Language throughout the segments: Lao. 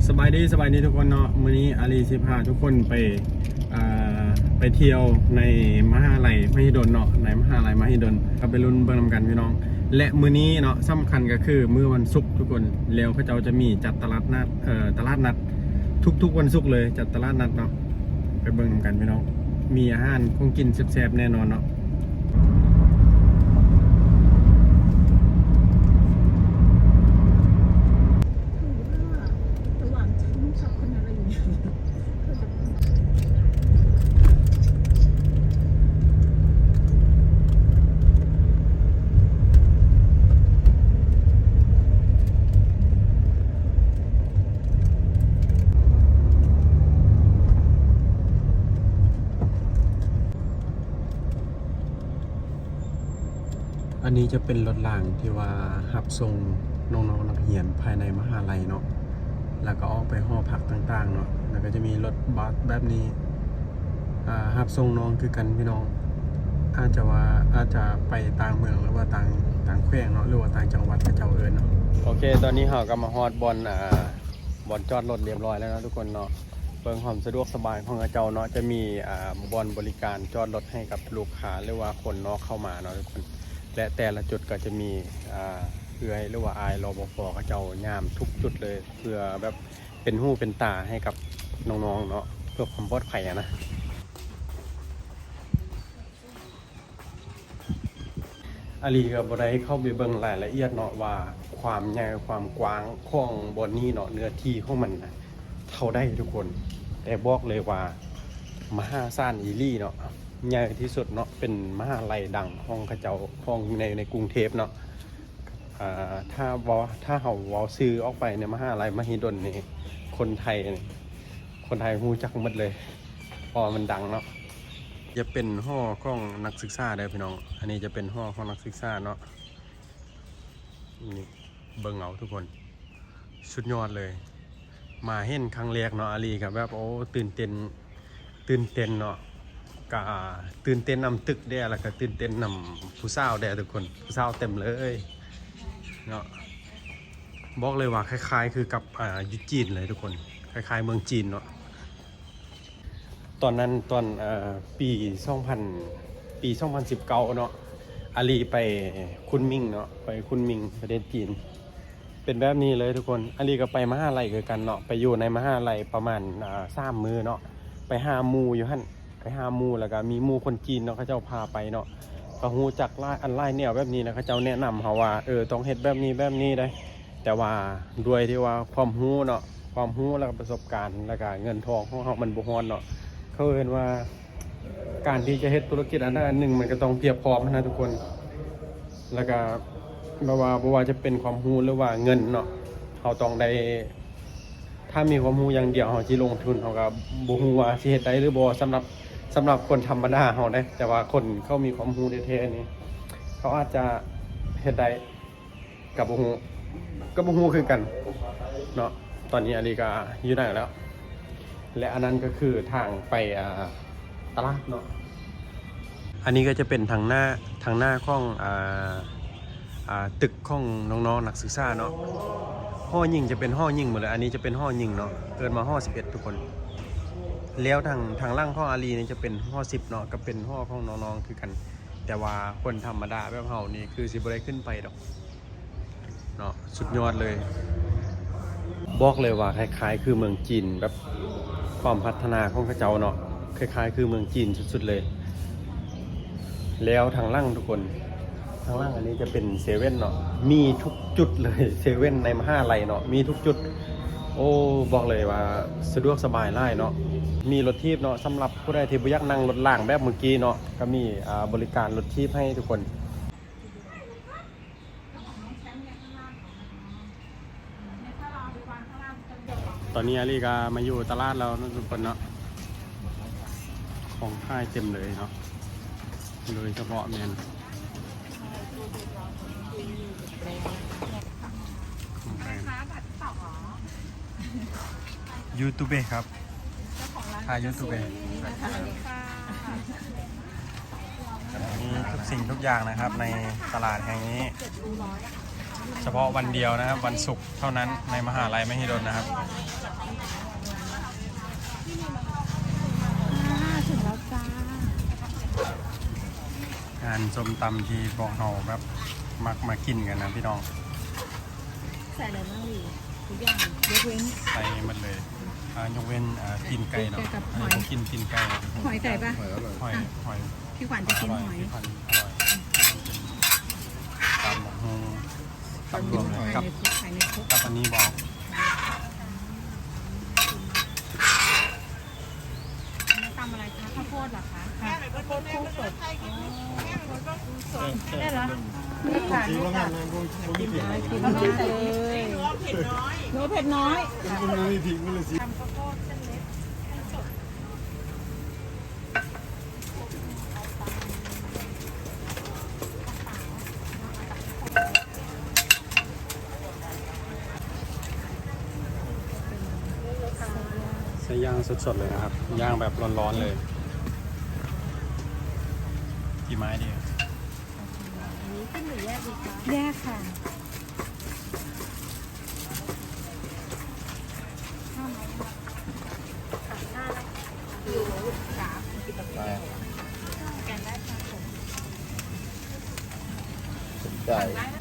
ສະບາຍດີ ສະບາຍດີທຸກຄົນເນາະ. ມື້ນີ້ອາລີຊິພາທຸກຄົນໄປ ອ່າ ໄປທ່ຽວໃນມະຫາໄລມະຫິດົນເນາະ, ໃນມະຫາໄລມະຫິດົນ ກໍໄປລຸ້ນເບິ່ງນຳກັນພີ່ນ້ອງ. ແລະ ມື້ນີ້ເນາະ ສຳຄັນກໍຄືມື້ວັນສຸກທຸກຄົນ, ແລ້ວເຂົາເຈົ້າຈະມີຈັດຕະຫຼາດນັດ ເອີ ຕະຫຼາດນັດທຸກໆວັນສຸກເລີຍ, ຈັດຕະຫຼາດນັດເນາະ. ໄປເບິ່ງນຳກັນພີ່ນ້ອງ, ມີອາຫານຂອງກິນແຊບໆແນ່ນອນເນາະ. ອັນນີ້ຈະເປັນລົດລາງທີ່ວ່າຮັບສົ່ງນ້ອງໆນັກຮຽນພາຍໃນມະຫາໄລເນາະ, ແລ້ວກໍອອກໄປຫໍພັກຕ່າງໆເນາະ, ແລ້ວກໍຈະມີລົດບັສແບບນີ້ ອ່າ ຮັບສົ່ງນ້ອງຄືກັນພີ່ນ້ອງ. ອາດຈະວ່າ ອາດຈະໄປຕ່າງເມືອງ ຫຼືວ່າຕ່າງ ຕ່າງແຂວງເນາະ ຫຼືວ່າຕ່າງຈັງຫວັດເຂົາເຈົ້າເອີ້ນເນາະ. ໂອເຄ ຕອນນີ້ເຮົາກໍມາຮອດບ່ອນ ອ່າ ບ່ອນຈອດລົດລຽບຮ້ອຍແລ້ວເນາະທຸກຄົນເນາະ. ເບິ່ງຄວາມສະດວກສະບາຍຂອງເຂົາເຈົ້າເນາະ, ຈະມີ ອ່າ ບ່ອນບໍລິການຈອດລົດໃຫ້ກັບລູກຄ້າ ຫຼືວ່າຄົນນອກເຂົ້າມາເນາະທຸກຄົນ. ແລະ ແຕ່ລະຈຸດກໍຈະມີ ອ່າ ເອື້ອຍ ຫຼືວ່າອ້າຍ ລປພ ເຂົາເຈົ້າຍາມທຸກຈຸດເລີຍ ເພື່ອແບບເປັນຫູເປັນຕາໃຫ້ກັບນ້ອງໆເນາະ ເພື່ອຄວາມປອດໄພຫັ້ນນະ. ອາລີກໍບໍ່ໄດ້ເຂົ້າໄປເບິ່ງລາຍລະອຽດເນາະ ວ່າຄວາມໃຫຍ່ຄວາມກວ້າງຂອງບ່ອນນີ້ເນາະ ເນື້ອທີ່ຂອງມັນນະເທົ່າໃດທຸກຄົນ, ແຕ່ບອກເລີຍວ່າມະຫາສານອີ່ຫຼີເນາະ, ໃຫຍ່ທີ່ສຸດເນາະ, ເປັນມະຫາໄລດັງຂອງເຂົາເຈົ້າ ຂອງໃນ ໃນກຸງເທບເນາະ. ອ່າ ຖ້າເວົ້າ ຖ້າເຮົາເວົ້າຊື່ອອກໄປໃນມະຫາໄລມະຫິດົນນີ້ ຄົນໄທ ຄົນໄທຮູ້ຈັກໝົດເລີຍ ເພາະວ່າມັນດັງເນາະ. ຈະເປັນຫໍຂອງນັກສຶກສາເດີພີ່ນ້ອງ, ອັນນີ້ຈະເປັນຫໍຂອງນັກສຶກສາເນາະ. ນີ້ເບິ່ງເອົາທຸກຄົນ, ສຸດຍອດເລີຍ. ມາເຫັນຄັ້ງແລກເນາະ ອາລີກໍແບບ ໂອ້ ຕື່ນເຕັ້ນ ຕື່ນເຕັ້ນເນາະ, ກະຕື່ນເຕັ້ນນຳຕຶກແດ່ ແລ້ວກະຕື່ນເຕັ້ນນຳຜູ້ສາວແດ່ທຸກຄົນ, ຜູ້ສາວເຕັມເລີຍເນາະ. ບອກເລີຍວ່າຄ້າຍໆຄືກັບ ອ່າ ຢູ່ຈີນເລີຍທຸກຄົນ, ຄ້າຍໆເມືອງຈີນເນາະ. ຕອນນັ້ນ ຕອນ ເອີ ປີສອງພັນ ປີສອງພັນສິບເກົ້າເນາະ, ອາລີໄປຄຸນມິງເນາະ, ໄປຄຸນມິງປະເທດຈີນ. ເປັນແບບນີ້ເລີຍທຸກຄົນ. ອາລີກໍໄປມະຫາໄລຄືກັນເນາະ, ໄປຢູ່ໃນມະຫາໄລປະມານ ອ່າ ສາມມື້ເນາະ, ໄປຫາໝູ່ຢູ່ຫັ້ນ ໄປຫາໝູ່ ແລ້ວກໍມີໝູ່ຄົນຈີນເນາະ ເຂົາເຈົ້າພາໄປເນາະ, ກໍຮູ້ຈັກຫຼາຍອັນຫຼາຍແນວແບບນີ້ ແລ້ວເຂົາເຈົ້າແນະນຳເຮົາວ່າ ເອີ ຕ້ອງເຮັດແບບນີ້ແບບນີ້ເດ້. ແຕ່ວ່າດ້ວຍທີ່ວ່າຄວາມຮູ້ເນາະ ຄວາມຮູ້ ແລ້ວກໍປະສົບການ ແລ້ວກໍເງິນທອງຂອງເຮົາມັນບໍ່ຮອດເນາະ, ເຂົາເອີ້ນວ່າ ການທີ່ຈະເຮັດທຸລະກິດອັນໃດອັນໜຶ່ງ ມັນກໍຕ້ອງພຽບພ້ອມຫັ້ນນະທຸກຄົນ. ແລ້ວກໍແບບວ່າ ບໍ່ວ່າຈະເປັນຄວາມຮູ້ ຫຼືວ່າເງິນເນາະ, ເຮົາຕ້ອງໄດ້ ຖ້າມີຄວາມຮູ້ຢ່າງດຽວ ເຮົາຊິລົງທຶນ ເຮົາກໍບໍ່ຮູ້ວ່າຊິເຮັດໄດ້ຫຼືບໍ່. ສຳລັບ ສຳລັບຄົນທຳມະດາເຮົາເດ້, ແຕ່ວ່າຄົນເຂົາມີຄວາມຮູ້ແທ້ໆນີ້ ເຂົາອາດຈະເຮັດໄດ້ ກໍບໍ່ຮູ້ ກໍບໍ່ຮູ້ຄືກັນເນາະ. ຕອນນີ້ອາລີກໍຢູ່ໃນນັ້ນແລ້ວ ແລະ ອັນນັ້ນກໍຄືທາງໄປ ອ່າ ຕະຫຼາດເນາະ. ອັນນີ້ກໍຈະເປັນທາງໜ້າ ທາງໜ້າຂອງ ອ່າ ອ່າ ຕຶກຂອງນ້ອງໆນັກສຶກສາເນາະ. ຫໍຍິງຈະເປັນຫໍຍິງໝົດເລີຍ, ອັນນີ້ຈະເປັນຫໍຍິງເນາະ, ເອີ້ນວ່າຫໍສິບເອັດທຸກຄົນ. ແລ້ວທາງ ທາງຫຼັງຂອງອາລີນີ້ຈະເປັນຫໍສິບເນາະ, ກໍເປັນຫໍຂອງນ້ອງໆຄືກັນ. ແຕ່ວ່າຄົນທຳມະດາແບບເຮົານີ້ຄືຊິບໍ່ໄດ້ຂຶ້ນໄປດອກເນາະ. ສຸດຍອດເລີຍ, ບອກເລີຍວ່າຄ້າຍໆຄືເມືອງຈີນ, ແບບຄວາມພັດທະນາຂອງເຂົາເຈົ້າເນາະ, ຄ້າຍໆຄືເມືອງຈີນສຸດໆເລີຍ. ແລ້ວທາງຫຼັງທຸກຄົນ, ທາງຫຼັງອັນນີ້ຈະເປັນເຊເວັ່ນເນາະ, ມີທຸກຈຸດເລີຍ, ເຊເວັ່ນໃນມະຫາໄລເນາະ, ມີທຸກຈຸດ. ໂອ້ ບອກເລີຍວ່າສະດວກສະບາຍຫຼາຍເນາະ, ມີລົດຖີບເນາະ, ສຳລັບຜູ້ໃດທີ່ບໍ່ຢາກນັ່ງລົດລາງແບບເມື່ອກີ້ເນາະ, ກໍມີ ອ່າ ບໍລິການລົດຖີບໃຫ້ທຸກຄົນ. ຕອນນີ້ອາລີກໍມາຢູ່ຕະຫຼາດແລ້ວເນາະທຸກຄົນເນາະ, ຂອງຂາຍເຕັມເລີຍເນາະ, ໂດຍສະເພາະແມ່ນ ຢູທູບເບ ຄັບ ຖ່າຍຢູທູບເບ ມີທຸກສິ່ງທຸກຢ່າງນະຄັບ ໃນຕະຫຼາດແຫ່ງນີ້. ສະເພາະວັນດຽວນະຄັບ ວັນສຸກເທົ່ານັ້ນ ໃນມະຫາໄລມະຫິດົນນະຄັບ. ອ່າ ເຖິງແລ້ວຈ້າ. ຮ້ານສົ້ມຕຳທີ່ພວກເຮົາແບບມັກມາກິນກັນນະພີ່ນ້ອງ. ໃສ່ອະໄລບ້າງດີ? ທຸກຢ່າງ ຍົກເວັ້ນ ໃສ່ໝົດເລີຍ. ອ່າ ຍົກເວັ້ນ ອ່າ ຕີນໄກ່ເນາະ. ຕີນໄກ່ກັບຫອຍ. ອັນນີ້ບໍ່ກິນຕີນໄກ່. ຫອຍໃສ່ປະ? ຫອຍ ຫອຍ ຫອຍ. ພີ່ຂວັນຈະກິນຫອຍ. ພີ່ຂວັນອະລ່ອຍ. ຕຳບັກຫຸ່ງ ຕຳລວມເລີຍ. ກັບ ກັບອັນນີ້ບໍ່? ຕຳອະໄລຄະ? ເຂົ້າໂພດເຫລອຄະ? ເຂົ້າໂພດຄຸກສົດ. ອໍ ໄດ້ເຫຼືອ? ນີ້ຄ່ະ ນີ້ຄ່ະ. ກິນເລີຍ ກິນເລີຍ. ເຜັດນ້ອຍ ເຜັດນ້ອຍ. ຕຳເຂົ້າໂພດເສັ້ນເລັກ ໃສ່ຍ່າງສົດໆເລີຍນະຄັບ ຍ່າງແບບຮ້ອນໆເລີຍ. ກີ່ໄມ້ດີ? ອັນນີ້ຂຶ້ນຫຼືແຍກດີຄະ? ແຍກຄ່ະ.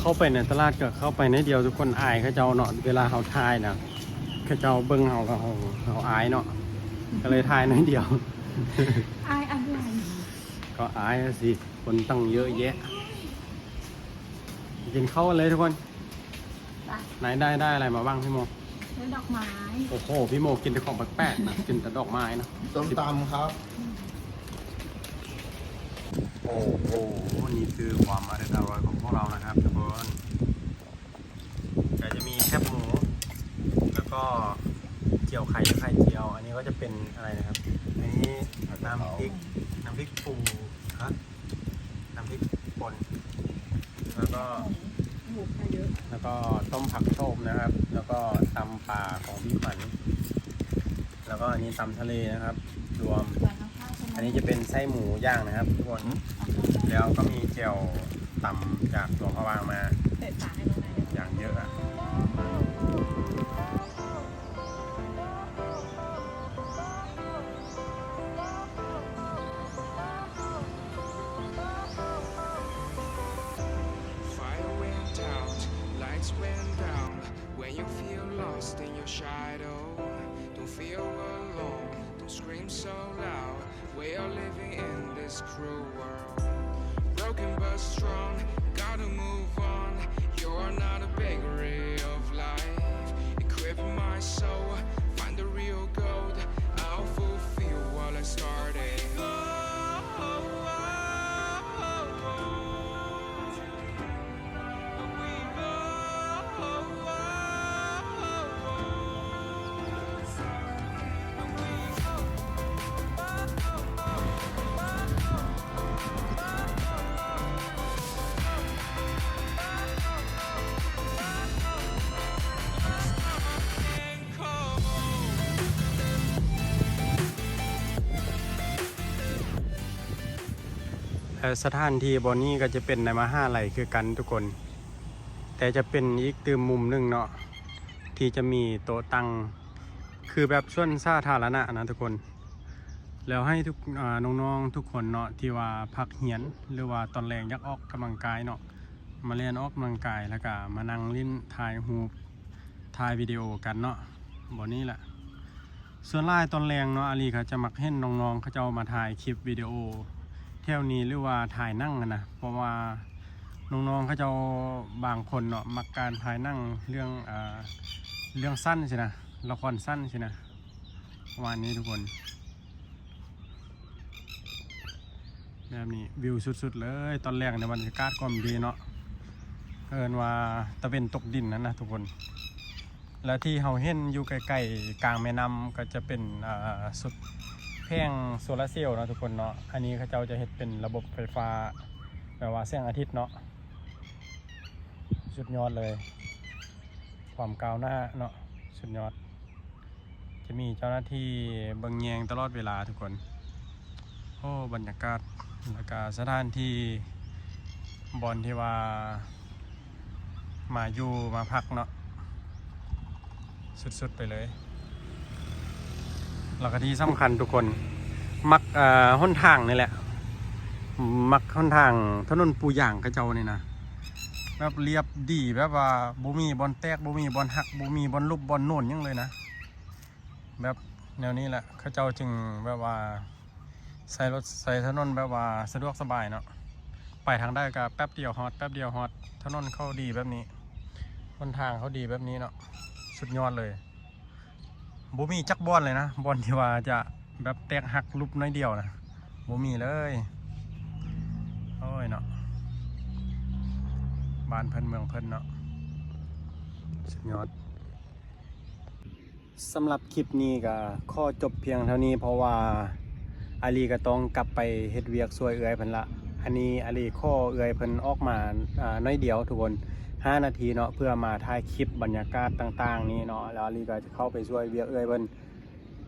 ເຂົ້າໄປໃນຕະຫຼາດກໍເຂົ້າໄປໜ້ອຍດຽວທຸກຄົນ. ອາຍເຂົາເຈົ້າເນາະ ເວລາເຮົາຖ່າຍນະ ເຂົາເຈົ້າເບິ່ງເຮົາ ເຮົາ ເຮົາອາຍເນາະ ກໍເລີຍຖ່າຍໜ້ອຍດຽວ. ອາຍອັນໃດ? ກໍອາຍຊິ ຄົນຕັ້ງເຍອະແຍະ. ກິນເຂົ້າກັນເລີຍທຸກຄົນ. ໄດ້ ໄດ້ ໄດ້ອະໄລມາບ້າງພີ່ໂມ? ໄດ້ດອກໄມ້. ໂອ້ໂຫ ພີ່ໂມກິນແຕ່ຂອງແປກໆນະ ກິນແຕ່ດອກໄມ້ນະ. ສົ້ມຕຳຄັບ. ໂອ້ໂຫ ນີ້ຄືຄວາມອະເດັດອະລ່ອຍຂອງພວກເຮົານະຄັບທຸກຄົນ. ກໍຈະມີແຄບໝູ ແລ້ວກໍຈຽວໄຂ່ ໄຂ່ຈຽວ. ອັນນີ້ກໍຈະເປັນອະໄລນະຄັບ? ອັນນີ້ນ້ຳພລິກ ນ້ຳພລິກປູ ຮະ? ນ້ຳພລິກປົ່ນ ແລ້ວກໍ ແລ້ວກໍຕົ້ມຜັກໂຂມນະຄັບ ແລ້ວກໍຕຳປາຂອງພີ່ຂວັນ ແລ້ວກໍອັນນີ້ຕຳທະເລນະຄັບ ລວມ. ອັນນີ້ຈະເປັນໄສ້ໝູຍ່າງນະຄັບທຸກຄົນ. ແລ້ວກໍມີແຈ່ວຕຳຈາກຫຼວງພະບາງມາ ຢ່າງເຍອະອະ. Fire went out, lights went down. When you feel lost in your shadow, don't feel alone, don't scream so loud. We are living in this cruel world. Broken but strong, gotta move on. You are not a bakery of life. Equip my soul, find the real gold. I'll fulfill what I started.ແລະ ສະຖານທີ່ບ່ອນນີ້ກໍຈະເປັນໃນມະຫາໄລຄືກັນທຸກຄົນ, ແຕ່ຈະເປັນອີກຕື່ມມຸມໜຶ່ງເນາະ ທີ່ຈະມີໂຕະຕັ່ງ ຄືແບບສວນສາທາລະນະນະທຸກຄົນ. ແລ້ວໃຫ້ທຸກ ອາ ນ້ອງໆທຸກຄົນເນາະ ທີ່ວ່າພັກຮຽນ ຫຼືວ່າຕອນແລງຢາກອອກກຳລັງກາຍເນາະ ມາແລ່ນອອກກຳລັງກາຍ ແລ້ວກະມານັ່ງຫຼິ້ນ ຖ່າຍຮູບ ຖ່າຍວິດີໂອກັນເນາະ ບ່ອນນີ້ລະ. ສ່ວນຫຼາຍຕອນແລງເນາະ ອາລີເຂົາຈະມັກເຫັນນ້ອງໆເຂົາເຈົ້າມາຖ່າຍຄລິບວິດີໂອແຖວນີ້ ຫຼືວ່າຖ່າຍໜັງຫັ້ນນະ ເພາະວ່ານ້ອງໆເຂົາເຈົ້າບາງຄົນເນາະ ມັກການຖ່າຍໜັງເລື່ອງ ເລື່ອງສັ້ນຊີ້ນະ ລະຄອນສັ້ນຊີ້ນະ ປະມານນີ້ທຸກຄົນ. ແບບນີ້ວິວສຸດໆເລີຍ ຕອນແລງໃນບັນຍາກາດຄວາມດີເນາະ ເອີ້ນວ່າຕາເວັນຕົກດິນຫັ້ນນະທຸກຄົນ. ແລະ ທີ່ເຮົາເຫັນຢູ່ໃກ້ໆກາງແມ່ນ້ຳ ກໍຈະເປັນ ອາ ສຸດແຜງໂຊລາເຊວເນາະທຸກຄົນເນາະ. ອັນນີ້ເຂົາເຈົ້າຈະເຮັດເປັນລະບົບໄຟຟ້າ ແບບວ່າແສງອາທິດເນາະ ສຸດຍອດເລີຍ ຄວາມກ້າວໜ້າເນາະ ສຸດຍອດ. ຈະມີເຈົ້າໜ້າທີ່ເບິ່ງແຍງຕະຫຼອດເວລາທຸກຄົນ. ໂອ້ ບັນຍາກາດ ແລ້ວກະສະຖານທີ່ບ່ອນທີ່ວ່າ ມາຢູ່ມາພັກເນາະ ສຸດໆໄປເລີຍ. ແລ້ວກໍທີ່ສຳຄັນທຸກຄົນ ມັກ ເອີ ຫົນທາງນີ້ແຫຼະ ມັກຫົນທາງຖະໜົນປູຢາງເຂົາເຈົ້ານີ້ນະ ແບບລຽບດີ ແບບວ່າບໍ່ມີບ່ອນແຕກ ບໍ່ມີບ່ອນຫັກ ບໍ່ມີບ່ອນຫຼຸບບ່ອນໂນນຫຍັງເລີຍນະ. ແບບແນວນີ້ແຫຼະ ເຂົາເຈົ້າຈຶ່ງແບບວ່າ ໃຊ້ລົດໃຊ້ຖະໜົນແບບວ່າສະດວກສະບາຍເນາະ ໄປທາງໃດກໍແປັບດຽວຮອດ ແປັບດຽວຮອດ. ຖະໜົນເຂົາດີແບບນີ້ ຫົນທາງເຂົາດີແບບນີ້ເນາະ ສຸດຍອດເລີຍ. ບໍ່ມີຈັກບ່ອນເລີຍນະ ບ່ອນທີ່ວ່າຈະແບບແຕກຫັກຫຼຸບໜ້ອຍດຽວນະ ບໍ່ມີເລີຍ. ໂອ້ຍເນາະ ບ້ານເພິ່ນເມືອງເພິ່ນເນາະ ສຸດຍອດ. ສຳລັບຄລິບນີ້ກໍຂໍຈົບພຽງເທົ່ານີ້ ເພາະວ່າອາລີກໍຕ້ອງກັບໄປເຮັດວຽກຊ່ວຍເອື້ອຍເພິ່ນລະ. ອັນນີ້ອາລີຂໍເອື້ອຍເພິ່ນອອກມາ ອາ ໜ້ອຍດຽວທຸກຄົນ ຫ້ານາທີເນາະ ເພື່ອມາຖ່າຍຄລິບບັນຍາກາດຕ່າງໆນີ້ເນາະ ແລ້ວອາລີກໍຈະເຂົ້າໄປຊ່ວຍວຽກເອື້ອຍເພິ່ນ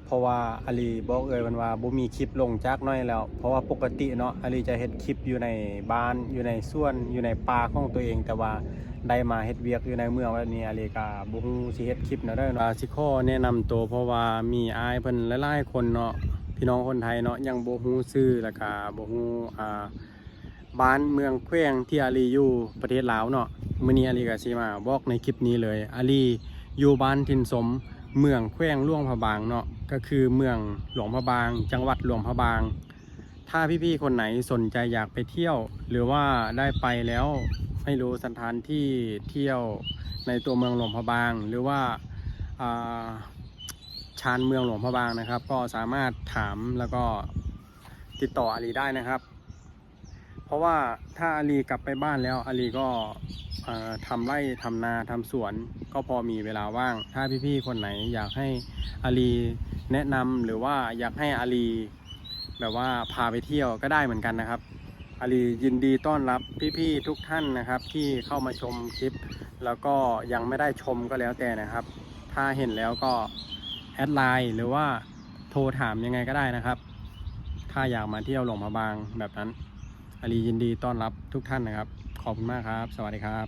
ເພາະວ່າອາລີບອກເອື້ອຍເພິ່ນວ່າບໍ່ມີຄລິບລົງຈັກໜ້ອຍແລ້ວ ເພາະວ່າປົກກະຕິເນາະ ອາລີຈະເຮັດຄລິບຢູ່ໃນບ້ານ ຢູ່ໃນສວນ ຢູ່ໃນປ່າຂອງຕົວເອງ ແຕ່ວ່າໄດ້ມາເຮັດວຽກຢູ່ໃນເມືອງແບບນີ້ ອາລີກໍບໍ່ຮູ້ຊິເຮັດຄລິບແນວໃດເນາະ. ຊິຂໍແນະນຳໂຕ ເພາະວ່າມີອ້າຍເພິ່ນຫຼາຍໆຄົນເນາະ ພີ່ນ້ອງຄົນໄທເນາະ ຍັງບໍ່ຮູ້ຊື່ ແລ້ວກໍບໍ່ຮູ້ ອ່າ ບ້ານເມືອງແຂວງທີ່ອາລີຢູ່ປະເທດລາວເນາະ. ມື້ນີ້ອາລີກໍຊິມາບອກໃນຄລິບນີ້ເລີຍ ອາລີຢູ່ບ້ານຖິ່ນສົມ ເມືອງແຂວງຫຼວງພະບາງເນາະ ກໍຄືເມືອງຫຼວງພະບາງ ຈັງຫວັດຫຼວງພະບາງ. ຖ້າພີ່ໆຄົນໄຫນສົນໃຈຢາກໄປທ່ຽວ ຫຼືວ່າໄດ້ໄປແລ້ວ ໄມ່ຮູ້ສະຖານທີ່ທ່ຽວໃນຕົວເມືອງຫຼວງພະບາງ ຫຼືວ່າ ອ່າ ຊານເມືອງຫຼວງພະບາງນະຄັບ ກໍສາມາດຖາມ ແລ້ວກໍຕິດຕໍ່ອາລີໄດ້ນະຄັບ. ເພາະວ່າຖ້າອາລີກັບໄປບ້ານແລ້ວ ອາລີກໍ ເອີ ທຳໄຮ່ທຳນາທຳສວນ ກໍພໍມີເວລາວ່າງ. ຖ້າພີ່ໆຄົນໄຫນຢາກໃຫ້ອາລີແນະນຳ ຫຼືວ່າຢາກໃຫ້ອາລີແບບວ່າພາໄປທ່ຽວກໍໄດ້ເໝືອນກັນນະຄັບ. ອາລີຍິນດີຕ້ອນຮັບພີ່ໆທຸກທ່ານນະຄັບ ທີ່ເຂົ້າມາຊົມຄລິບ ແລ້ວກໍຍັງໄມ່ໄດ້ຊົມກໍແລ້ວແຕ່ນະຄັບ. ຖ້າເຫັນແລ້ວກໍແອັດໄລນ໌ ຫຼືວ່າໂທຖາມຍັງໄງກໍໄດ້ນະຄັບ ຖ້າຢາກມາທ່ຽວຫຼວງພະບາງແບບນັ້ນ. ອາລີຍິນດີຕ້ອນຮັບທຸກທ່ານນະຄັບ. ຂອບຄຸນມາກຄັບ. ສະຫວັດດີຄັບ.